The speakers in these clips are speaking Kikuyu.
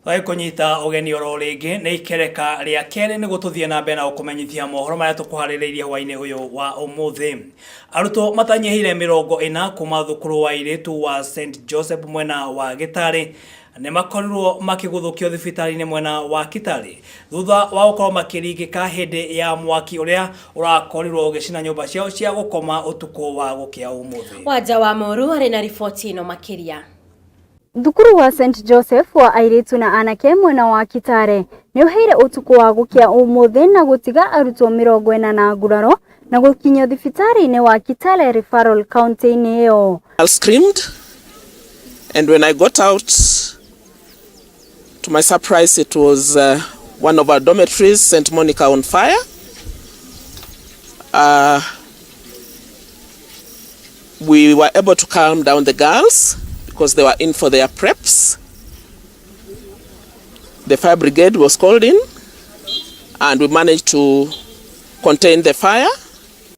Tũgagĩkũnyita ũgeni oro rĩngĩ nĩ ikereka rĩa kerĩ nĩguo tũthiĩ na mbere na gũkũmenyithia mohoro marĩa tũkũharĩrĩirie hwainĩ ũyũ wa ũmũthĩ. Arutwo matanyihĩire 40 kuma thukuru wa airĩtu wa St Joseph mwena wa Gĩtarĩ nĩ makorirwo makĩguthũkio thibitarĩ-inĩ mwena wa Kitale thutha wa gũkorwo makĩringĩka hĩndĩ ya mwaki ũrĩa ũrakorirwo ũgĩcina nyũmba ciao cia gũkoma ũtukũ wa gũkĩa ũmũthĩ. Wanja wa Moru arĩ na riboti ĩno makĩria. Thukuru wa St Joseph wa airĩtu na anake mwena wa Kitale nĩ ũheire ũtukũ wa gũkĩa ũmũthĩ na gũtiga arutwo 40 na nguraro na gũkinyio thibitarĩ-inĩ wa Kitale Referral kaunti-inĩ ĩyo. I screamed and when I got out to my surprise it was one of our dormitories St Monica on fire. We were able to calm down the girls because they were in for their preps. The fire brigade was called in and we managed to contain the fire.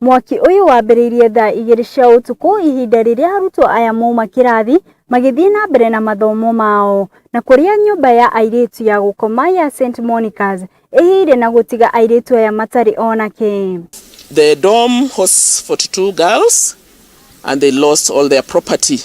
Mwaki ũyũ wambĩrĩirie thaa 2 cia ũtukũ ihinda rĩrĩa arutwo aya mauma kĩrathi magĩthiĩ na mbere na mathomo mao na kũrĩa nyũmba ya airĩtu ya gũkoma ya St Monica's ĩhĩire na gũtiga airĩtu aya matarĩ ona kĩ. The dorm hosts 42 girls and they lost all their property.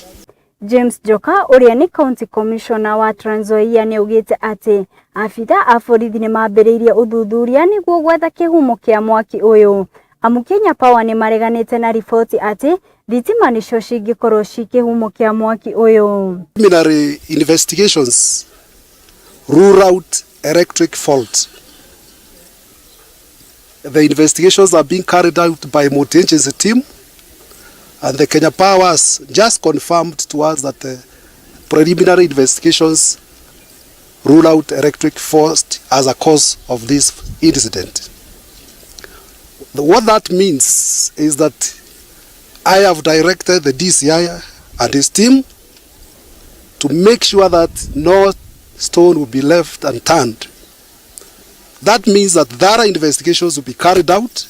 James Njoka ũrĩa nĩ county commissioner wa Trans Nzoia nĩ augĩte atĩ abitha a borithi nĩ mambĩrĩirie ũthuthuria nĩguo gwetha kĩhumo kĩa mwaki ũyũ. Amu Kenya Power nĩ mareganĩte na riboti atĩ thitima nĩcio cingĩkorwo ci kĩhumo kĩa mwaki ũyũ. Preliminary investigations rule out electric fault. The investigations are being carried out by multi-agency team, and the Kenya Power has just confirmed to us that the preliminary investigations rule out electric fault as a cause of this incident. What that means is that I have directed the DCI and his team to make sure that no stone will be left unturned. That means that thorough investigations will be carried out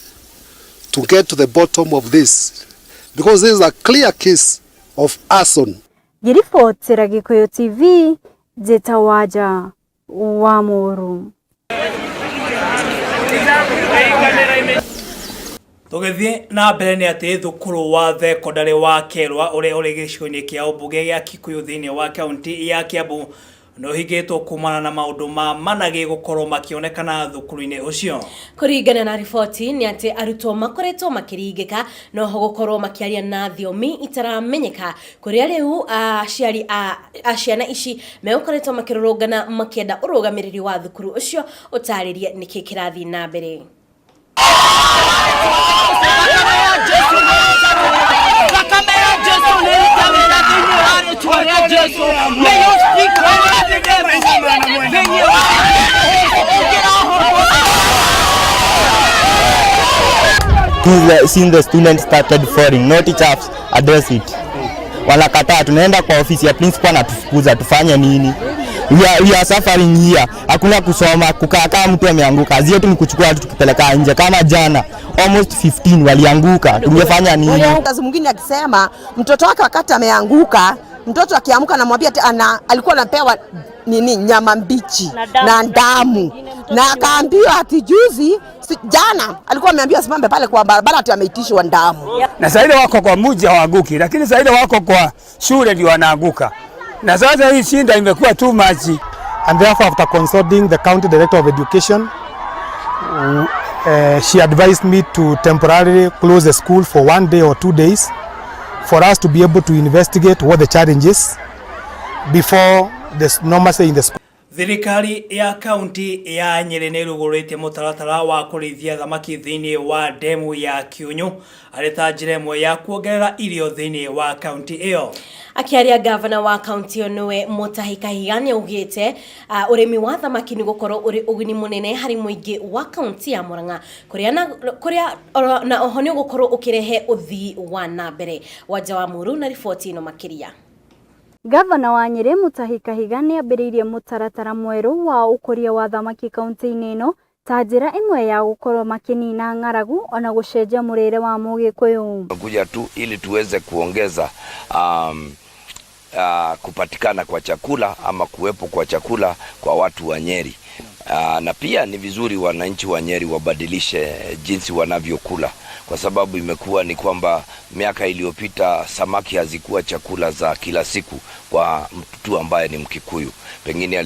to get to the bottom of this, because this is a clear case of arson. Ngĩribotera Gĩkũyũ TV, Njĩta Wanja wa Mũru. Tũgĩthiĩ na mbere nĩ atĩ thukuru wa thekondarĩ wa Kerwa ũrĩa ũrĩ gĩcigo-inĩ kĩa ũmbunge gĩa Kikuyu thĩinĩ wa kaunti ya Kiambu nĩ ũhingĩtwo kumana na maũndũ ma managĩ gũkorwo makĩonekana thukuru-inĩ ũcio. Kũringana na riboti nĩ atĩ arutwo makoretwo makĩringĩka no ho gũkorwo makĩaria na thiomi itaramenyeka kũrĩa rĩu aciari a ciana ici megũkoretwo makĩrũrũngana makĩenda ũrũgamĩrĩri wa thukuru ũcio ũtarĩrie nĩkĩ kĩrathiĩ na mbere. Since the students started falling, no teachers address it. Wanakataa, tunaenda kwa ofisi ya principal na tufukuza, tufanye nini? We are suffering here. Hakuna kusoma, kukaa kama mtu ameanguka. Kazi yetu ni kuchukua watu tukipeleka nje. Kama jana almost 15 walianguka, tungefanya nini? Mzazi mwingine akisema mtoto wake wakati ameanguka, mtoto akiamka anamwambia ati alikuwa anapewa nini, nyama mbichi na damu, na akaambiwa ati juzi jana alikuwa ameambiwa asimame pale kwa barabara ati ameitishwa damu. Na sasa ile wako kwa mji hawaanguki, lakini sasa ile wako kwa shule ndio wanaanguka. Na sasa hii shinda imekuwa too much. And therefore after consulting the county director of education, she advised me to temporarily close the school for 1 day or 2 days for us to be able to investigate what the challenge is before the normalcy in the school. Thirikari ya kaunti ya Nyeri nĩ ĩrugũrĩtie mũtaratara wa kũrĩithia thamaki thĩinĩ wa demu ya Kiunyu arĩ ta njĩra ĩmwe ya kuongerera irio thĩinĩ wa kaunti ĩyo. Akĩaria gavana wa kaunti ĩyo nĩwe Mutahi Kahiga nĩ augĩte ũrĩmi wa thamaki nĩ gũkorwo ũrĩ ũguni mũnene harĩ mũingĩ wa kaunti ya Murang'a kũrĩa na oho nĩ ũgũkorwo ũkĩrehe ũthii wa na mbere. Wanja wa Mũru na riboti ĩno makĩria. Gavana wa Nyeri Mutahi Kahiga nĩ ambĩrĩirie mũtaratara mwerũ wa ũkũria wa thamaki kaunti-inĩ ĩno ta njĩra ĩmwe ya gũkorwo makĩnina ng'aragu ona gũcenjia mũrĩre wa mũgĩkũyũ. Kuja tu ili tuweze kuongeza kupatikana kwa chakula ama kuwepo kwa chakula kwa watu wa Nyeri. Na pia ni vizuri wananchi wa Nyeri wabadilishe jinsi wanavyokula, kwa sababu imekuwa ni kwamba miaka iliyopita samaki hazikuwa chakula za kila siku kwa mtu ambaye ni Mkikuyu. Pengine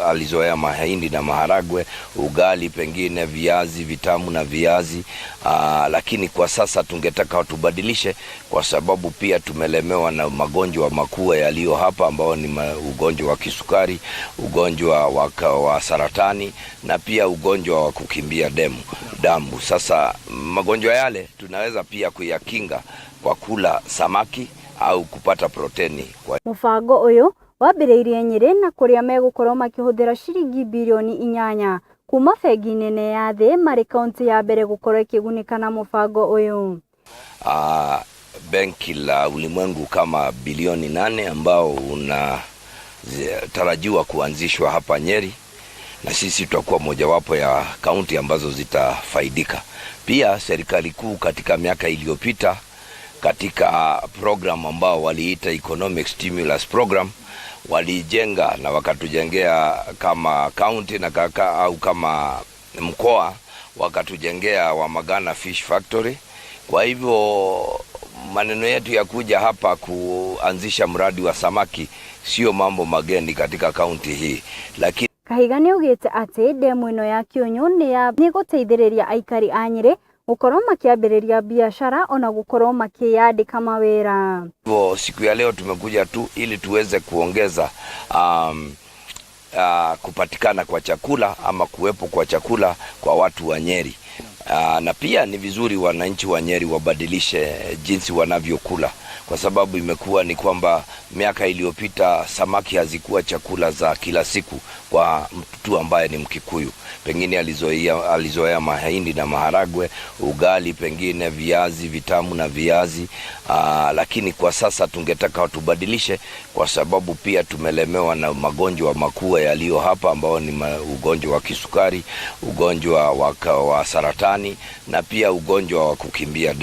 alizoea mahindi na maharagwe, ugali, pengine viazi vitamu na viazi, lakini kwa sasa tungetaka tubadilishe, kwa sababu pia tumelemewa na magonjwa makuu yaliyo hapa ambao ni ugonjwa wa kisukari, ugonjwa wa saratani na pia ugonjwa wa kukimbia damu. Sasa magonjwa yale tunaweza pia kuyakinga kwa kula samaki au kupata proteni. Kwa Mũbango ũyũ wambĩrĩirie Nyĩrĩ na kũrĩa megũkorwo makĩhũthĩra ciringi birioni 8 kuma bengi nene ya thĩ marĩ kaunti ya mbere gũkorwo ĩkĩgunĩka na mũbango ũyũ. Benki la Ulimwengu kama bilioni 8 ambao unatarajiwa kuanzishwa hapa Nyeri, na sisi tutakuwa mojawapo ya kaunti ambazo zitafaidika. Pia serikali kuu katika miaka iliyopita katika program ambao waliita Economic Stimulus Program walijenga na wakatujengea kama kaunti na kaka au kama mkoa, wakatujengea Wamagana Fish Factory. Kwa hivyo maneno yetu ya kuja hapa kuanzisha mradi wa samaki sio mambo mageni katika kaunti hii. Lakini Kahiga nĩaugĩte atĩ ndemu ĩno ya Kĩũnyũ nĩ ĩgũteithĩrĩria aikari a Nyĩrĩ gũkorwo makĩambĩrĩria biacara ona gũkorwo makĩyandĩka mawĩra. Hivyo siku ya leo tumekuja tu ili tuweze kuongeza kupatikana kwa chakula ama kuwepo kwa chakula kwa watu wa Nyeri. Na pia ni vizuri wananchi wa Nyeri wabadilishe jinsi wanavyokula, kwa sababu imekuwa ni kwamba miaka iliyopita samaki hazikuwa chakula za kila siku kwa mtu ambaye ni Mkikuyu. Pengine alizoea mahindi na maharagwe, ugali, pengine viazi vitamu na viazi, lakini kwa sasa tungetaka tubadilishe, kwa sababu pia tumelemewa na magonjwa makuu yaliyo hapa ambao ni ugonjwa wa kisukari, ugonjwa wa saratani na pia ugonjwa wa kukimbia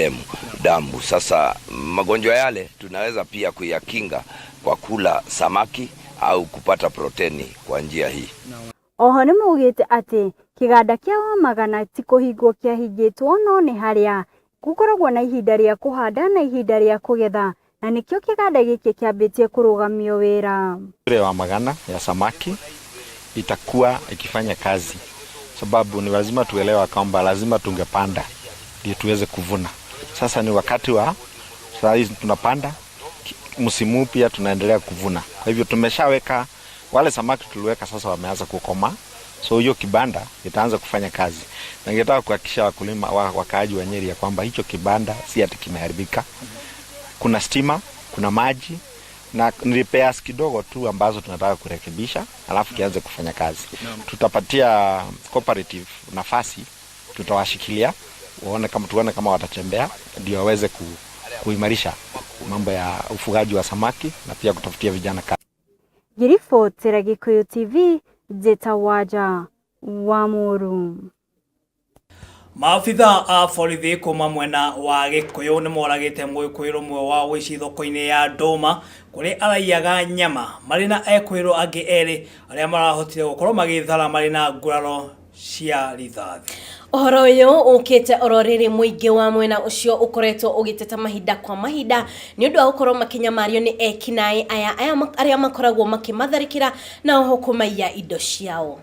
damu. Sasa magonjwa yale tunaweza pia kuyakinga kwa kula samaki au kupata proteni kwa njia hii. Oho nĩmaugĩte atĩ kĩganda kĩa Wamagana ti kũhingwo kĩahingĩtwo no nĩ harĩa gũkoragwo na ihinda rĩa kũhanda na ihinda rĩa kũgetha, na nĩkĩo kĩganda gĩkĩ kĩambĩtie kũrũgamio wĩra. Wamagana ya samaki itakuwa ikifanya kazi, sababu ni lazima tuelewa kwamba lazima tungepanda ndio tuweze kuvuna. Sasa ni wakati wa saa hizi tunapanda, msimu pia tunaendelea kuvuna. Kwa hivyo tumeshaweka wale samaki tuliweka, sasa wameanza kukoma, so hiyo kibanda itaanza kufanya kazi. Na ningetaka kuhakikisha wakulima wakaaji wa Nyeri ya kwamba hicho kibanda si ati kimeharibika. Kuna stima, kuna maji na repairs kidogo tu ambazo tunataka kurekebisha, alafu kianze kufanya kazi. Tutapatia cooperative nafasi, tutawashikilia tuone kama watatembea ndio waweze kuimarisha mambo ya ufugaji wa samaki na pia kutafutia vijana kazi. Ngĩribotera Gikuyu TV njĩta Wanja wa Mũrũ. Maabitha a borithi kuma mwena wa Gikuyu nĩmoragĩte mũgĩkũyĩrwo ũmwe wa ũici thoko-inĩ ya Ndũma kũrĩa araiyaga nyama marĩ na ekũĩrwo angĩ erĩ arĩa marahotire gũkorwo magĩthara marĩ na nguraro cia rithathi. Ũhoro ũyũ ũkĩte oro rĩrĩ mũingĩ wa mwena ũcio ũkoretwo ũgĩteta mahinda kwa mahinda nĩ ũndũ wa gũkorwo makĩnyamario nĩ ekinaĩ aya arĩa makoragwo makĩmatharĩkĩra na oho kũmaiya indo ciao.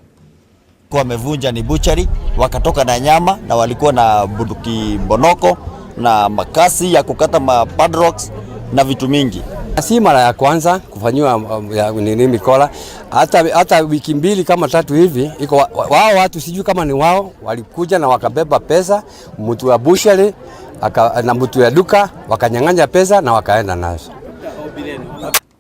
Wamevunja ni buchari, wakatoka na nyama na walikuwa na bunduki bonoko na makasi ya kukata ma padlocks na vitu mingi. Si mara ya kwanza kufanyiwa nini mikola, hata wiki mbili kama tatu hivi iko wao watu sijui kama ni wao walikuja na wakabeba pesa, mtu wa bushari na mtu ya duka wakanyang'anya pesa na wakaenda nazo.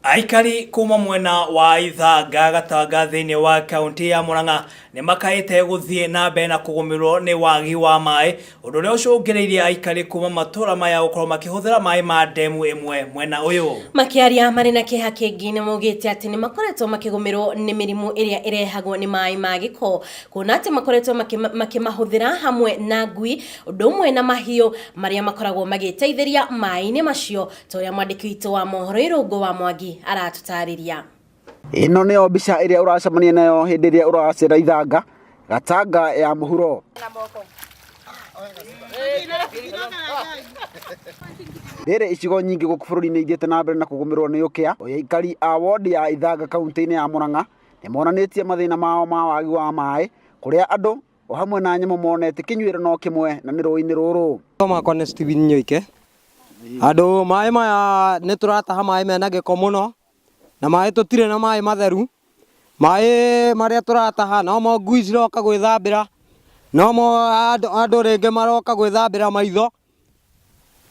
Aikari kuma mwena wa Ithanga Gatanga thĩinĩ wa kaunti ya Murang'a nĩ makaĩte gũthiĩ na mbere na kũgũmĩrwo nĩ wagi wa maĩ, ũndũ ũrĩa ũcũngĩrĩirie aikari kuma matũra maya gũkorwo makĩhũthĩra maĩ ma ndemu ĩmwe mwena ũyũ. Makĩaria marĩ na kĩeha kĩingĩ nĩ maugĩte atĩ nĩ makoretwo makĩgũmĩrwo nĩ mĩrimũ ĩrĩa ĩrehagwo nĩ maĩ ma gĩko, kuona atĩ makoretwo makĩmahũthĩra hamwe na ngui ũndũ ũmwe na mahiũ marĩa makoragwo magĩteithĩria maĩ-inĩ macio, ta ũrĩa mwandĩki witũ wa mohoro Irũngũ wa Mwangi Aratũtarĩria. Ĩno nĩyo mbica ĩrĩa ũracemania nayo hĩndĩ ĩrĩa ũracera Ithanga, Gatanga ya mũhuro. Rĩrĩ icigo nyingĩ gũkũ bũrũri-inĩ ithiĩte na mbere na kũgũmĩrwo nĩ ũkĩa, aikari a wodi ya Ithanga kaunti-inĩ ya Murang'a nĩ monanĩtie mathĩna mao ma wagi wa maĩ kũrĩa andũ o hamwe na nyamũ monete kĩnyuĩro no kĩmwe na nĩ rũĩ-inĩ rũrũ. Makwa nĩ Stephen Nyoike. Andũ maĩ maya nĩ tũrataha maĩ mena gĩko mũno na maĩ tũtirĩ na maĩ matheru. Maĩ marĩa tũrataha nomo ngui ciroka gwĩthambĩra, nomo andũ rĩngĩ maroka gwĩthambĩra maitho.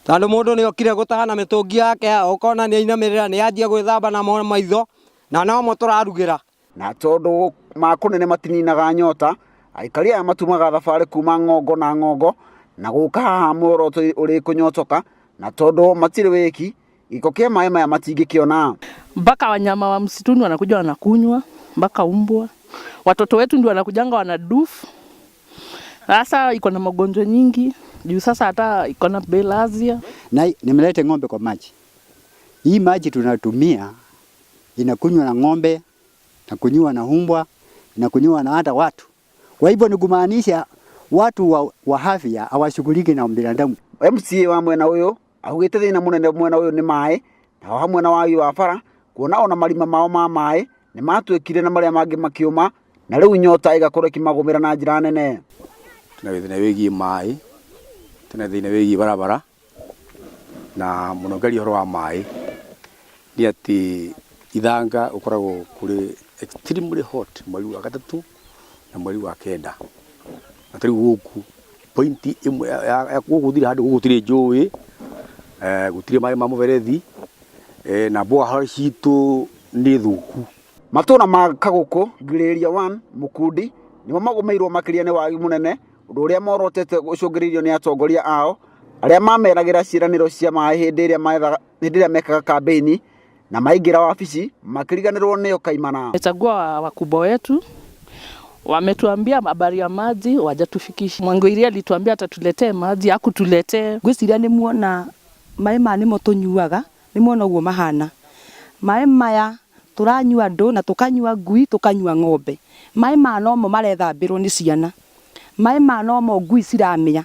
Tondũ mũndũ nĩ okire gũtaha na mĩtũngi yake ũkona nĩ ainamĩrĩra nĩ anjia gwĩthamba namo maitho na nomo tũrarugĩra. Na tondũ ma kũnene matininaga nyota, aikari aya matumaga thabarĩ kuma ng'ongo na ng'ongo na gũka haha muoroto ũrĩ kũnyotoka, na tondũ matirĩ wĩki, gĩko kĩa maĩ maya matingĩkĩona. Mpaka wanyama wa msituni wanakuja wanakunywa, mpaka umbwa. Watoto wetu ndio wanakujanga wanadufu. Sasa iko na magonjwa nyingi juu sasa hata iko na bilharzia. Na nimelete ng'ombe kwa maji. Hii maji tunatumia inakunywa na ng'ombe, inakunywa na umbwa, inakunywa na hata watu. Kwa hivyo ni kumaanisha watu wa afya hawashughuliki na binadamu. MCA wa mwena ũyũ augĩte thĩna mũnene mwena ũyũ nĩ maĩ, na o hamwe na wagi wa bara, kuona ona marima mao ma maĩ nĩ matuĩkire na marĩa mangĩ makĩũma, na rĩu nyota ĩgakorwo ĩkĩmagũmĩra na njĩra nene. Tuna thĩna wĩgiĩ maĩ, tuna thĩna wĩgiĩ barabara, na mũno ngaria ũhoro wa maĩ nĩ atĩ Ithanga gũkoragwo kũrĩ extremely hot mweri wa gatatũ na mweri wa kenda. Na tarĩu gũkũ point ĩmwe ya gũkũ gũtirĩ handũ gũkũ gũtirĩ njũĩ, gũtirĩ maĩ ma mũberethi, na borehole citũ nĩ thũku. Matũra ma Kagũkũ, Ngirĩrĩria 1, Mũkundi nĩmo magũmĩirwo makĩria nĩ wagi mũnene, ũndũ ũrĩa morotete ũcũngĩrĩirio nĩ atongoria ao arĩa mameragĩra ciĩranĩro cia maĩ hĩndĩ ĩrĩa mekaga kambĩini na maingĩra wabici makĩriganĩrwo nĩyo kaimana. Tumechagua wakubwa wetu, wametuambia habari ya maji wajatufikisha. Mwangoiria alituambia atatuletee maji, hakutuletee. Ngwĩciria nĩ muona maĩ maya nĩmo tũnyuaga, nĩ muona ũguo mahana. Maĩ maya tũranyua andũ na tũkanyua ngui, tũkanyua ng'ombe. Maĩ maya nomo marethambĩrwo nĩ ciana. Maĩ maya nomo ngui ciramĩa.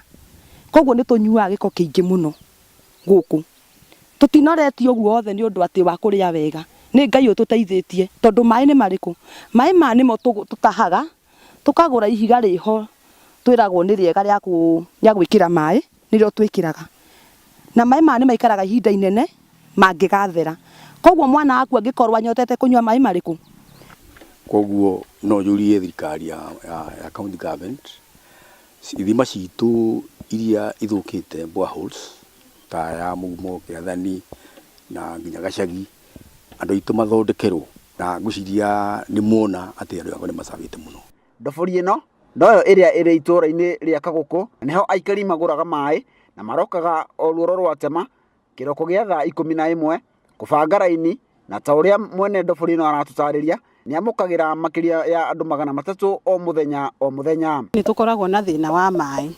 Koguo nĩ tũnyuaga gĩko kĩingĩ mũno gũkũ. Tũtinoretio ũguo othe nĩ ũndũ atĩ wa kũrĩa wega. Nĩ Ngai ũtũteithĩtie tondũ maĩ nĩ marĩkũ? Maĩ maya nĩmo tũtahaga, tũkagũra ihiga rĩho twĩragwo nĩ rĩega rĩa gwĩkĩra maĩ, nĩrĩo twĩkĩraga. Na maĩ maya nĩ maikaraga ihinda inene mangĩgathera. Koguo mwana waku angĩkorwo anyotete kũnyua maĩ marĩkũ? Koguo no njũrie thirikari ya county government ithima citũ iria ithũkĩte boreholes ta ya Mũgumo, Kĩathani na nginya Gacagi, andũ aitũ mathondekerwo, na ngwĩciria nĩ muona atĩ andũ akwa nĩ macabĩte mũno. Ndobori ĩno noyo ĩrĩa ĩrĩ itũũra-inĩ rĩa Kagũkũ, nĩho aikari magũraga maĩ na marokaga o ruoro rwatema kĩroko gĩa thaa 11 kũbanga raini, na ta ũrĩa mwene ndobori ĩno aratũtarĩria nĩ amũkagĩra makĩria ya andũ 300 o mũthenya o mũthenya. Nĩ tũkoragwo na thĩna wa maĩ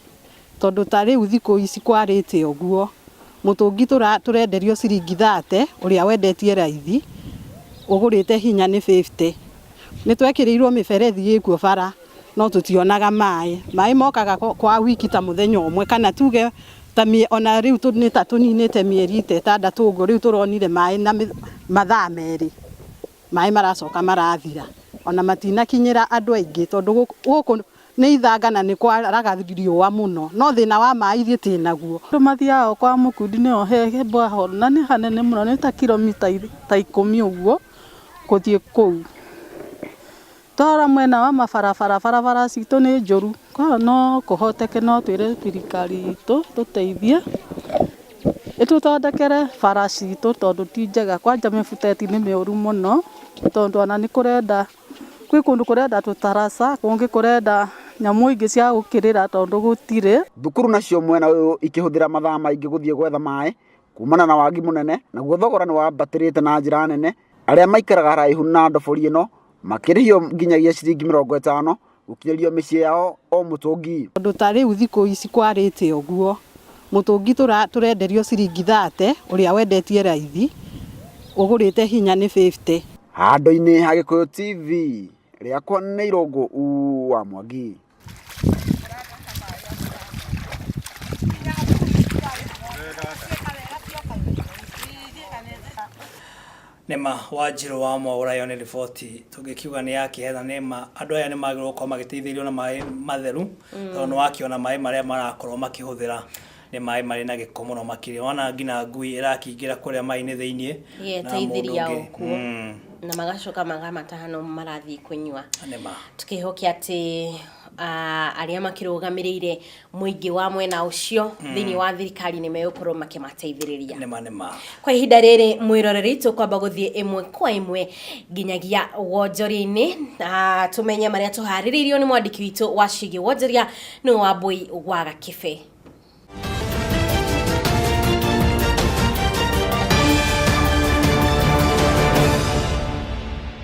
tondũ ta rĩu thikũ ici kwarĩte ũguo mũtũngi tũrenderio ciringi 30, ũrĩa wendetie raithi ũgũrĩte hinya nĩ 50. Nĩ twekĩrĩirwo mĩberethi ĩkuo bara no tũtionaga maĩ. Maĩ mokaga kwa wiki ta mũthenya ũmwe kana tuge ta ona rĩu nĩ ta tũninĩte mĩeri ta ĩtandatũ ũguo, rĩu tũronire maĩ na mathaa merĩ. Maĩ maracoka marathira ona matinakinyĩra andũ aingĩ tondũ gũkũ nĩ Ithanga na nĩ kwaraga riũa mũno, no thĩna wa maĩ ithuĩ twĩnaguo. Andũ mathiaga kwa Mũkundi nĩho he borehole na nĩ hanene mũno, nĩ ta kilomita ta 10 ũguo gũthiĩ kũu. Twarora mwena wa mabarabara, barabara citũ nĩ njũru, koguo no kũhoteke no twĩre thirikari itũ tũteithie ĩtũthondekere bara citũ tondũ ti njega, kwanja mĩbuteti nĩ mĩũru mũno tondũ ona nĩ kũrenda kwĩ kũndũ kũrenda tũtaraca, kũngĩ kũrenda nyamũ ingĩ cia gũkĩrĩra tondũ gũtirĩ. Thukuru nacio mwena ũyũ ikĩhũthĩra mathaa maingĩ gũthiĩ gwetha maĩ kumana na wagi mũnene, naguo thogora nĩ wambatĩrĩte na njĩra nene. Arĩa maikaraga haraihu na ndobori ĩno makĩrĩhio nginyagia ciringi 50 gũkinyĩrio mĩciĩ yao o mũtũngi. Tondũ ta rĩu thikũ ici kwarĩte ũguo mũtũngi tũrenderio ciringi 30, ũrĩa wendetie raithi Ũgũrĩte hinya nĩ 50. Handũ-inĩ ha Gĩkũyũ TV, rĩakwa nĩ Irũngũ wa Mwangi. Nĩma Wanjirũ wa Mwaũra ĩyo nĩ riboti tũngĩkiuga nĩ ya kĩeha na nĩma andũ aya nĩ magĩrĩirwo gũkorwo magĩteithĩrĩrio na maĩ matheru tondũ nĩ wakĩona maĩ marĩa marakorwo makĩhũthĩra nĩ maĩ marĩ na gĩko mũno makĩria wona nginya ngui ĩrakĩingĩra kũrĩa maĩ-inĩ thĩiniĩ na mũndũ Yeteithĩria ũngĩ. o kuo. Na magacoka magamataha no marathiĩ kũnyua. Nĩma. Tũkĩhoke atĩ arĩa makĩrũgamĩrĩire mũingĩ wa mwena ũcio thĩinĩ wa thirikari nĩ megũkorwo makĩmateithĩrĩria. Nĩma nĩma. Kwa ihinda rĩrĩ mwĩroreri tũkwamba gũthiĩ ĩmwe kwa ĩmwe nginyagia wonjoria-inĩ na tũmenye marĩa tũharĩrĩirio nĩ mwandĩki witũ wa Ciĩgiĩ Wonjoria nĩwe Wambũi wa Gakĩbe.